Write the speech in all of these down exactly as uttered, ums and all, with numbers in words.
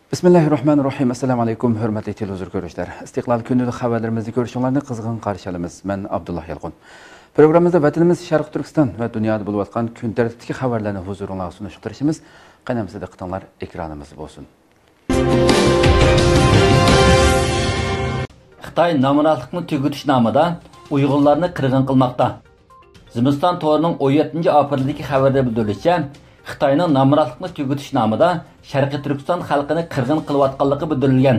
بىسمىللاھىررەھمانىررەھىم. ئەسسالامۇ ئەلەيكۇم، ھۆرمەتلىك تېلېۋىزور كۆرۈشلەر. ئىستىقلال كۈندىلىك خەۋەرلىرىمىزنى كۆرۈشۈڭلارنى قىزغىن قارشى ئالىمىز. مەن ئابدۇللا يالقۇن. پروگراممىمىزدا ۋەتىنىمىز شەرقىي تۈركىستان ۋە دۇنيادا بولۇۋاتقان كۈن تەرتىپتىكى خەۋەرلەرنى ھۇزۇرۇڭلارغا سۇنۇشقا تىرىشىمىز. قېنى ئەمىسە دىققىتىڭلار ئېكرانىمىزدا بولسۇن. خىتاي نامراتلىقنى تۈگىتىش نامىدا ئۇيغۇرلارنى قىرغىن قىلماقتا. زىمىستان تورىنىڭ ئون يەتتىنچى ئاپرېلدىكى خەۋىرىدە بىلدۈرۈلۈشىچە، خىتاينىڭ نامراتلىقنى تۈگىتىش نامىدا شەرقىي تۈركىستان خەلقىنى قىرغىن قىلىۋاتقانلىقى بىلدۈرۈلگەن.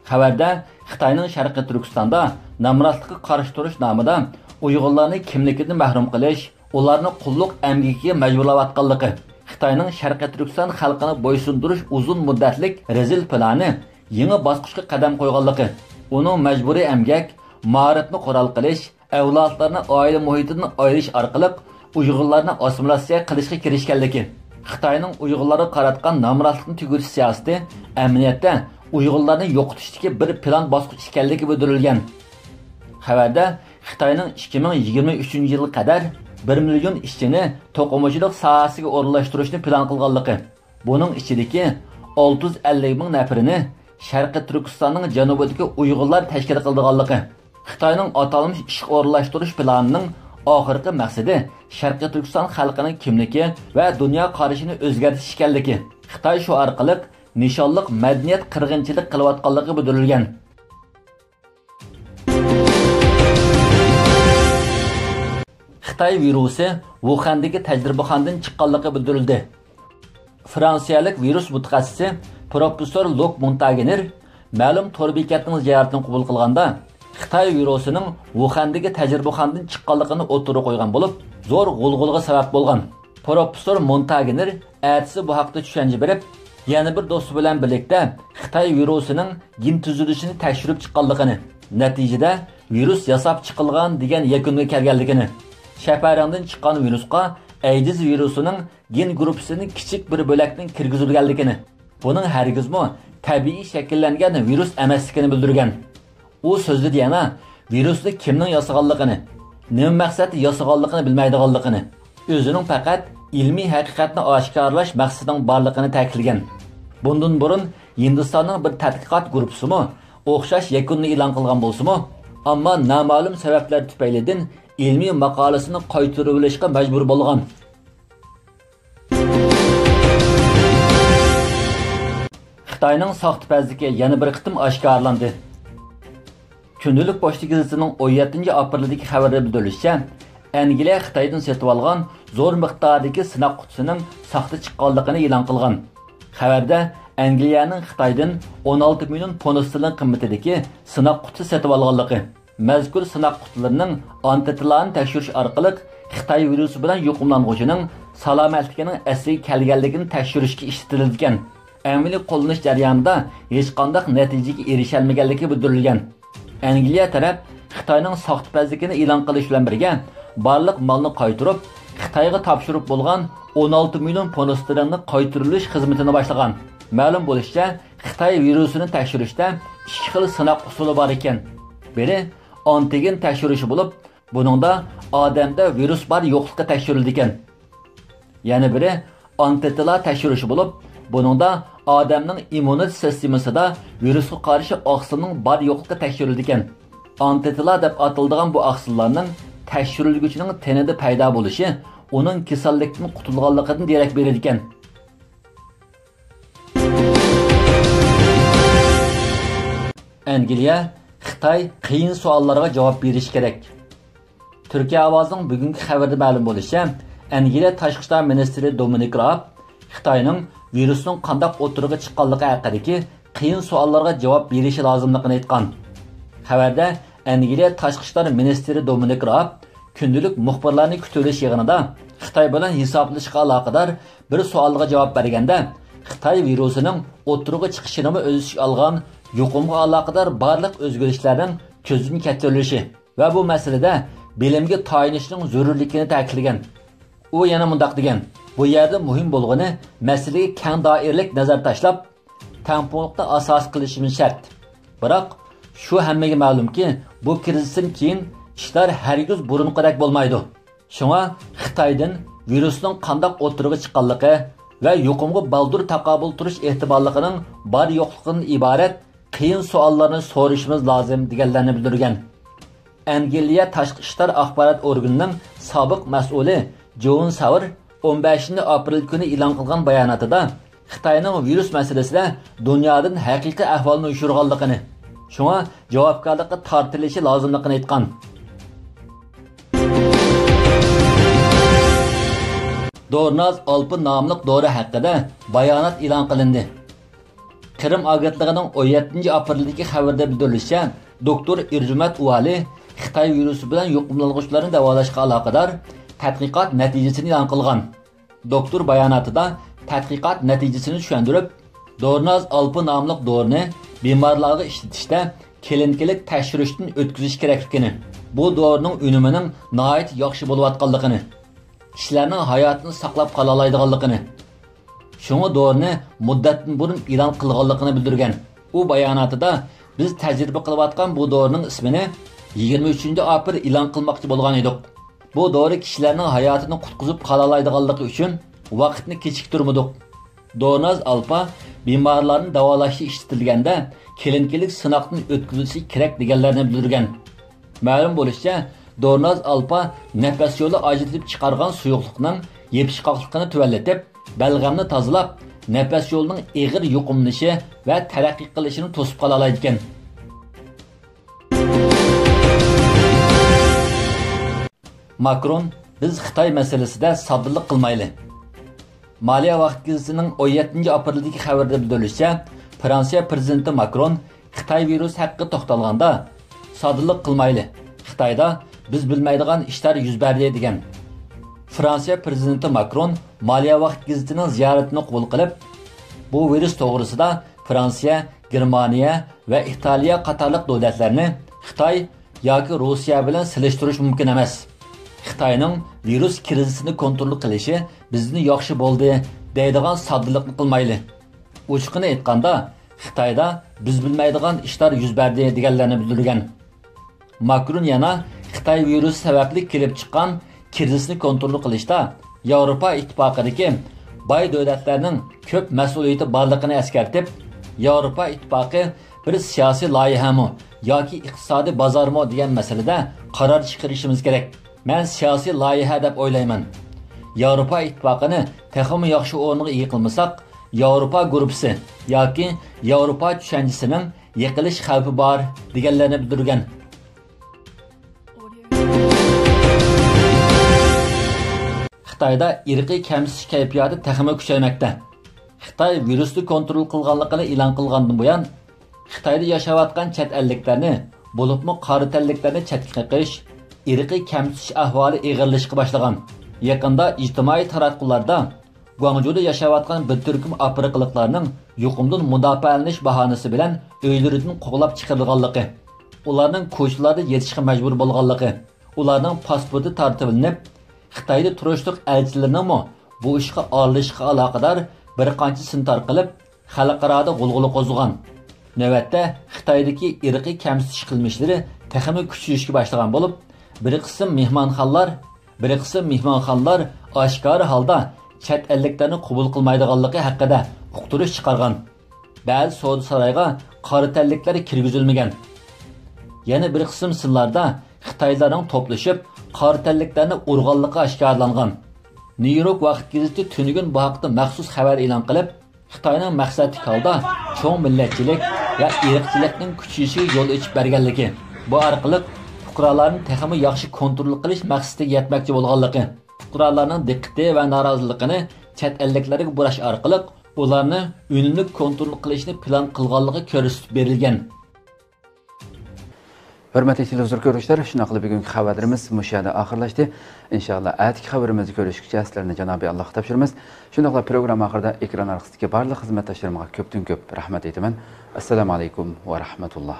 خەۋەردە خىتاينىڭ شەرقىي تۈركىستاندا نامراتلىققا قارشى تۇرۇش نامىدا ئۇيغۇرلارنى كىملىكىدىن مەھرۇم قىلىش، ئۇلارنى قۇللۇق ئەمگىكىگە مەجبۇرلاۋاتقانلىقى، خىتاينىڭ شەرقىي تۈركىستان خەلقىنى بويسۇندۇرۇش ئۇزۇن مۇددەتلىك رەزىل پىلانى يېڭى باسقۇچقا قەدەم قويغانلىقى، ئۇنىڭ مەجبۇرىي ئەمگەك، مائارىپنى قورال قىلىش، ئەۋلادلارنى ئائىلە مۇھىتىدىن ئايرىش ئارقىلىق ئۇيغۇرلارنى ئاسسىمىلياتسىيە قىلىشقا كىرىشكەنلىكى، خىتاينىڭ ئۇيغۇرلارغا قاراتقان نامراتلىقنى تۈگىتىش سىياسىتى ئەمەلىيەتتە ئۇيغۇرلارنى يوقىتىشتىكى بىر پىلان باسقۇچ ئىكەنلىكى بىلدۈرۈلگەن. خەۋەردە خىتاينىڭ ئىككى مىڭ يىگىرمە ئۈچىنچى يىلغا قەدەر بىر مىليون ئىشچىنى توقۇمىچىلىق ساھەسىگە ئورۇنلاشتۇرۇشنى پىلان قىلغانلىقى، بۇنىڭ ئىچىدىكى ئالتە يۈز ئەللىك مىڭ نەپىرىنى شەرقىي تۈركىستاننىڭ جەنۇبىدىكى ئۇيغۇرلار تەشكىل قىلىدىغانلىقى، خىتاينىڭ ئاتالمىش ئىشقا ئورۇنلاشتۇرۇش پىلانىنىڭ ئاخىرقى مەقسىتى شەرقىي تۈركىستان خەلقىنىڭ كىملىكى ۋە دۇنيا قارىشىنى ئۆزگەرتىش ئىكەنلىكى، خىتاي شۇ ئارقىلىق نىشانلىق مەدەنىيەت قىرغىنچىلىق قىلىۋاتقانلىقى بىلدۈرۈلگەن. خىتاي ۋىرۇسى ۋۇخەندىكى تەجرىبىخانىدىن چىققانلىقى بىلدۈرۈلدى. فرانسىيەلىك ۋىرۇس مۇتەخەسسىسى پروفېسسور لۇك مونتاگنېر مەلۇم تور بېكەتنىڭ زىيارىتىنى قوبۇل قىلغاندا، خىتاي ۋىرۇسىنىڭ ۋۇخەندىكى تەجرىبىخانىدىن چىققانلىقىنى ئوتتۇرىغا قويغان بولۇپ، زور غۇلغۇلىغا سەۋەب بولغان. پروفېسسور مونتاگنېر ئەتىسى بۇ ھەقتە چۈشەنچە بېرىپ، يەنە بىر دوستى بىلەن بىرلىكتە خىتاي ۋىرۇسىنىڭ گېن تۈزۈلۈشىنى تەكشۈرۈپ چىققانلىقىنى، نەتىجىدە ۋىرۇس ياساپ چىقىلغان دېگەن يەكۈنگە كەلگەنلىكىنى، شەپەرەڭدىن چىققان ۋىرۇسقا ئەيدىز ۋىرۇسىنىڭ گېن گۇرۇپپىسىدىن كىچىك بىر بۆلەكنىڭ كىرگۈزۈلگەنلىكىنى، بۇنىڭ ھەرگىزمۇ تەبىئىي شەكىللەنگەن ۋىرۇس ئەمەسلىكىنى بىلدۈرگەن. ئۇ سۆزلىدى يەنە، ۋىرۇسنى كىمنىڭ ياسىغانلىقىنى، نېمە مەقسەتتە ياسىغانلىقىنى بىلمەيدىغانلىقىنى، ئۆزىنىڭ پەقەت ئىلمىي ھەقىقەتنى ئاشكارىلاش مەقسىتىنىڭ بارلىقىنى تەكىتلىگەن. بۇندىن بۇرۇن ھىندىستاننىڭ بىر تەتقىقات گۇرۇپپىسىمۇ ئوخشاش يەكۈننى ئېلان قىلغان بولسىمۇ، ئەمما نامەلۇم سەۋەبلەر تۈپەيلىدىن ئىلمىي ماقالىسىنى قايتۇرۇۋېلىشقا مەجبۇر بولغان. خىتاينىڭ ساختىپەزلىكى يەنە بىر قېتىم ئاشكارىلاندى. كۈندىلىك پوچتا گېزىتىنىڭ ئون يەتتىنچى ئاپرېلدىكى خەۋىرىدە بىلدۈرۈلۈشىچە، ئەنگلىيە خىتايدىن سېتىۋالغان زور مىقداردىكى سىناق قۇتىسىنىڭ ساختا چىققانلىقىنى ئېلان قىلغان. خەۋەردە ئەنگلىيەنىڭ خىتايدىن ئون ئالتە مىليون پوند ستېرلىڭ قىممىتىدىكى سىناق قۇتىسى سېتىۋالغانلىقى، مەزكۇر سىناق قۇتىلىرىنىڭ ئانتىتىلانى تەكشۈرۈش ئارقىلىق خىتاي ۋىرۇسى بىلەن يۇقۇملانغۇچىنىڭ سالامەتلىكىنىڭ ئەسلىگە كەلگەنلىكىنى تەكشۈرۈشكە ئىشلىتىلىدىكەن. ئەمەلىي قوللىنىش جەريانىدا ھېچقانداق نەتىجىگە ئېرىشەلمىگەنلىكى بىلدۈرۈلگەن. ئەنگلىيە تەرەپ خىتاينىڭ ساختىپەزلىكىنى ئېلان قىلىش بىلەن بىرگە، بارلىق مالنى قايتۇرۇپ، خىتايغا تاپشۇرۇپ بولغان ئون ئالتە مىليون پوند ستېرلىڭنى قايتۇرۇۋېلىش خىزمىتىنى باشلىغان. مەلۇم بولۇشىچە، خىتاي ۋىرۇسىنى تەكشۈرۈشتە ئىككى خىل سىناق ئۇسۇلى بار ئىكەن. بىرى ئانتىگېن تەكشۈرۈشى بولۇپ، بۇنىڭدا ئادەمدە ۋىرۇس بار يوقلۇقى تەكشۈرۈلىدىكەن. يەنە بىرى ئانتىتىلا تەكشۈرۈشى بولۇپ، بۇنىڭدا ئادەمنىڭ ئىممۇنىتېت سىستېمىسىدا ۋىرۇسقا قارشى ئاقسىلنىڭ بار يوقلۇقى تەكشۈرۈلىدىكەن. ئانتىتىلا دەپ ئاتىلىدىغان بۇ ئاقسىللارنىڭ تەكشۈرۈلگۈچىنىڭ تېنىدە پەيدا بولۇشى ئۇنىڭ كېسەللىكتىن قۇتۇلغانلىقىدىن دېرەك بېرىدىكەن. ئەنگلىيە، خىتاي قىيىن سوئاللارغا جاۋاب بېرىشى كېرەك. تۈركىيە ئاۋازىنىڭ بۈگۈنكى خەۋىرىدە مەلۇم بولۇشىچە، ئەنگلىيە تاشقى ئىشلار مىنىستىرى دومىنىك راب خىتاينىڭ ۋىرۇسنىڭ قانداق ئوتتۇرىغا چىققانلىقى ھەققىدىكى قىيىن سوئاللارغا جاۋاب بېرىشى لازىملىقىنى ئېيتقان. خەۋەردە ئەنگلىيە تاشقى ئىشلار مىنىستىرى دومىنىك راب كۈندىلىك مۇخبىرلارنى كۈتۈۋېلىش يىغىنىدا خىتاي بىلەن ھېسابلىشىشقا ئالاقىدار بىر سوئالغا جاۋاب بەرگەندە، خىتاي ۋىرۇسىنىڭ ئوتتۇرىغا چىقىشىنىمۇ ئۆز ئىچىگە ئالغان يۇقۇمغا ئالاقىدار بارلىق ئۆزگىرىشلەرنىڭ كۆزدىن كەچۈرۈلۈشى ۋە بۇ مەسىلىدە بىلىمگە تايىنىشنىڭ زۆرۈرلۈكىنى تەكىتلىگەن. ئۇ يەنە مۇنداق دېگەن، بۇ يەردە مۇھىم بولغىنى مەسىلىگە كەڭ دائىرىلىك نەزەر تاشلاپ، تەڭپۇڭلۇقنى ئاساس قىلىشىمىز شەرت. بىراق، شۇ ھەممىگە مەلۇمكى، بۇ كىرىزىستىن كېيىن ئىشلار ھەرگىز بۇرۇنقىدەك بولمايدۇ. شۇڭا خىتايدىن ۋىرۇسنىڭ قانداق ئوتتۇرىغا چىققانلىقى، ۋە يۇقۇمغا بالدۇر تاقابىل تۇرۇش ئېھتىماللىقىنىڭ بار-يوقلۇقىدىن ئىبارەت قىيىن سوئاللارنى سورىشىمىز لازىم، دېگەنلەرنى بىلدۈرگەن. ئەنگلىيە تاشقى ئىشلار ئاخبارات ئورگىنىنىڭ سابىق مەسئۇلى جون ساۋېر ئون بەشىنچى ئاپرېل كۈنى ئېلان قىلغان باياناتىدا خىتاينىڭ ۋىرۇس مەسىلىسىدە دۇنيادىن ھەقىقىي ئەھۋالنى يوشۇرغانلىقىنى، شۇڭا جاۋابكارلىققا تارتىلىشى لازىملىقىنى ئېيتقان. دورناز ئالپا ناملىق دورا ھەققىدە بايانات ئېلان قىلىندى. قىرىم ئاگېنتلىقىنىڭ ئون يەتتىنچى ئاپرېلدىكى خەۋىرىدە بىلدۈرۈلۈشىچە، دوكتور ئىرجۇمەت ئۇۋالى خىتاي ۋىرۇسى بىلەن يۇقۇملانغۇچىلارنى داۋالاشقا ئالاقىدار تەتقىقات نەتىجىسىنى ئېلان قىلغان. دوكتور باياناتىدا تەتقىقات نەتىجىسىنى چۈشەندۈرۈپ، دورناز ئالپا ناملىق دورىنى بىمارلارغا ئىشلىتىشتە كلىنىكىلىك تەكشۈرۈشتىن ئۆتكۈزۈش كېرەكلىكىنى، بۇ دورىنىڭ ئۈنۈمىنىڭ ناھايىتى ياخشى بولۇۋاتقانلىقىنى، كىشىلەرنىڭ ھاياتىنى ساقلاپ قالالايدىغانلىقىنى، شۇڭا دورىنى مۇددەتتىن بۇرۇن ئېلان قىلغانلىقىنى بىلدۈرگەن. ئۇ باياناتىدا، بىز تەجرىبە قىلىۋاتقان بۇ دورىنىڭ ئىسمىنى يىگىرمە ئۈچىنچى ئاپرېل ئېلان قىلماقچى بولغان ئىدۇق. بۇ دورا كىشىلەرنىڭ ھاياتىنى قۇتقۇزۇپ قالالايدىغانلىقى ئۈچۈن ۋاقىتنى كېچىكتۈرمىدۇق. دورناز ئالپا بىمارلارنى داۋالاشتا ئىشلىتىلگەندە كلىنىكىلىك سىناقتىن ئۆتكۈزۈلۈشى كېرەك دېگەنلەرنى بىلدۈرگەن. مەلۇم بولۇشىچە، دورناز ئالپا نەپەس يولى ئاجرىتىپ چىقارغان سۇيۇقلۇقنىڭ يېپىشقاقلىقىنى تۆۋەنلىتىپ، بەلغەمنى تازىلاپ، نەپەس يولىنىڭ ئېغىر يۇقۇملىنىشى ۋە تەرەققىي قىلىشىنى توسۇپ قالالايدىكەن. ماكرون، بىز خىتاي مەسىلىسىدە ساددىلىق قىلمايلى. مالىيە ۋاقىت گېزىتىنىڭ ئون يەتتىنچى ئاپرېلدىكى خەۋىرىدە بىلدۈرۈلۈشىچە، فرانسىيە پىرېزىدېنتى ماكرون خىتاي ۋىرۇسى ھەققىدە توختالغاندا، ساددىلىق قىلمايلى، خىتايدا بىز بىلمەيدىغان ئىشلار يۈز بەردى، دېگەن. فرانسىيە پىرېزىدېنتى ماكرون مالىيە ۋاقىت گېزىتىنىڭ زىيارىتىنى قوبۇل قىلىپ، بۇ ۋىرۇس توغرىسىدا فرانسىيە، گېرمانىيە ۋە ئىتالىيە قاتارلىق دۆلەتلەرنى خىتاي ياكى روسىيە بىلەن سېلىشتۇرۇش مۇمكىن ئەمەس. خىتاينىڭ ۋىرۇس كىرىزىسىنى كونترول قىلىشى بىزدىن ياخشى بولدى دەيدىغان ساددىلىقنى قىلمايلى. ئوچۇقىنى ئېيتقاندا، خىتايدا بىز بىلمەيدىغان ئىشلار يۈز بەردى دېگەنلەرنى بىلدۈرگەن. ماكرون يەنە خىتاي ۋىرۇسى سەۋەبلىك كېلىپ چىققان كىرىزىسنى كونترول قىلىشتا ياۋروپا ئىتتىپاقىدىكى باي دۆلەتلەرنىڭ كۆپ مەسئۇلىيىتى بارلىقىنى ئەسكەرتىپ، ياۋروپا ئىتتىپاقى بىر سىياسىي لايىھەمۇ ياكى ئىقتىسادىي بازارمۇ دېگەن مەسىلىدە قارار چىقىرىشىمىز كېرەك. مەن سىياسىي لايىھە دەپ ئويلايمەن. ياۋروپا ئىتتىپاقىنى تېخىمۇ ياخشى ئورۇنغا ئىگە قىلمىساق، ياۋروپا گۇرۇپپىسى ياكى ياۋروپا چۈشەنچىسىنىڭ يىقىلىش خەۋپى بار، دېگەنلەرنى بىلدۈرگەن. خىتايدا ئىرقىي كەمسىتىش كەيپىياتى تېخىمۇ كۈچەيمەكتە. خىتاي ۋىرۇسنى كونترول قىلغانلىقىنى ئېلان قىلغاندىن بۇيان، خىتايدا ياشاۋاتقان چەت ئەللىكلەرنى، بولۇپمۇ قارا تەنلىكلەرنى چەتكە قېقىش، ئىرقىي كەمسىتىش ئەھۋالى ئېغىرلىشىشقا باشلىغان. يېقىندا ئىجتىمائىي تاراتقۇلاردا گۇاڭجۇدا ياشاۋاتقان بىر تۈركۈم ئافرىقىلىقلارنىڭ يۇقۇمدىن مۇداپىئەلىنىش باھانىسى بىلەن ئۆيلىرىدىن قوغلاپ چىقىرىلغانلىقى، ئۇلارنىڭ كوچىلاردا يېتىشقا مەجبۇر بولغانلىقى، ئۇلارنىڭ پاسپورتى تارتىۋېلىنىپ، خىتايدا تۇرۇشلۇق ئەلچىلىرىنىڭمۇ بۇ ئىشقا ئارىلىشىشقا ئالاقىدار بىر قانچە سىن تارقىلىپ، خەلقئارادا غۇلغۇلا قوزغىغان. نۆۋەتتە خىتايدىكى ئىرقىي كەمسىتىش قىلمىشلىرى تېخىمۇ كۈچىيىشكە باشلىغان بولۇپ، بىر قىسىم مېھمانخانىلار، بىر قىسىم مېھمانخانىلار ئاشكارا ھالدا چەت ئەللىكلەرنى قوبۇل قىلمايدىغانلىقى ھەققىدە ئۇقتۇرۇش چىقارغان. بەزى سودا سارايغا قارا تەنلىكلەر كىرگۈزۈلمىگەن. يەنە بىر قىسىم سىنلاردا خىتايلارنىڭ توپلىشىپ، قارا تەنلىكلەرنى ئۇرغانلىقى ئاشكارىلانغان. نيۇ يورك ۋاقىت گېزىتى تۈنۈگۈن بۇ ھەقتە مەخسۇس خەۋەر ئېلان قىلىپ، خىتاينىڭ مەقسەتلىك ھالدا چوڭ مىللەتچىلىك ۋە ئىرقچىلىقنىڭ كۈچىيىشىگە يول ئېچىپ بەرگەنلىكى، بۇ ئارقىلىق پۇقرالارنى تېخىمۇ ياخشى كونترول قىلىش مەقسىتىگە يەتمەكچى بولغانلىقى، پۇقرالارنىڭ دىققىتى ۋە نارازىلىقىنى چەت ئەللىكلەرگە بۇراش ئارقىلىق ئۇلارنى ئۈنۈملۈك كونترول قىلىشنى پىلان قىلغانلىقى كۆرسىتىپ بېرىلگەن. ھۆرمەتلىك تېلېۋىزور كۆرۈشلەر، شۇنداقلا بۈگۈنكى خەۋەرلىرىمىز مۇشۇ يەردە ئاخىرلاشتى. ئىنشاللا، ئەتىكى خەۋىرىمىزدە كۆرۈشكىچە سىلەرنى جانابى ئاللاغا تاپشۇرىمىز. شۇنداقلا پروگرامما ئاخىرىدا ئېكران ئارقىسىدىكى بارلىق خىزمەتداشلىرىمغا كۆپتىن كۆپ رەھمەت ئېيتىمەن. ئەسسالامۇ ئەلەيكۇم ۋە رەھمەتۇللا.